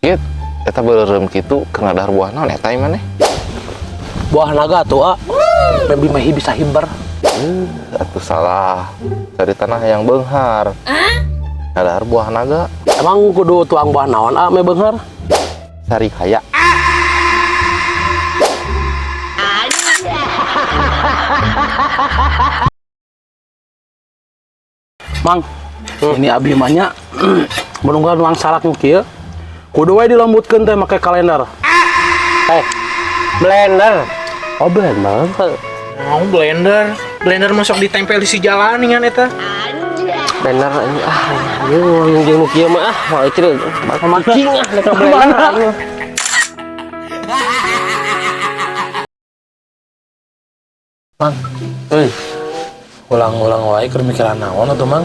Git, eta beureum kitu keur ngadahar buah naon eta ieu maneh? Buah naga tuh, ah. Membi mah bisa himber. Atuh salah. Cari tanah yang beunghar. Ngadahar buah naga. Emang kudu tuang buah naon, ah, me beunghar? Sarikaya. Mang, ini abi mah nya menunggu nuang salak nu kieu. Kudu we dilembutkeun teh make kalender. Eh, blender. Oh, blender. Mau blender, blender masuk ditempel di si jalan ingan eta. Blender ini ah, ieu yang jeung nu kieu mah ah, moal itu mancing ah mereka blender aing. Mang, Euy, ulang-ulang wae keur mikiran naon atuh, Mang?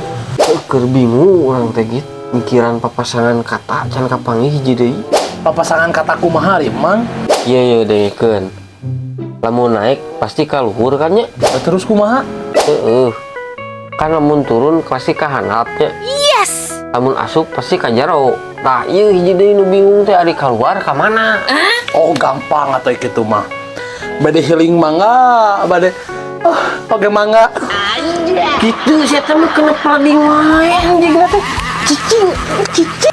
Keur bingung urang teh gitu. Mikiran papasangan kata can kapanggih hiji deui. Papasangan kata kumaha ieu, Mang? Iya iya dengekeun. Lamun naik pasti ka luhur kan nya. Lah, terus kumaha? Heeh. Kan lamun turun pasti ka handap nya. Yes! Lamun asup pasti ka jero. Tah ieu hiji deui nu bingung teh ari keluar ka mana? Oh, gampang atuh kitu mah. Bade healing mangga, bade ah, pakai mangga. Gitu sia teh mah kena pelading wae anjing teh. Cicing, cicing.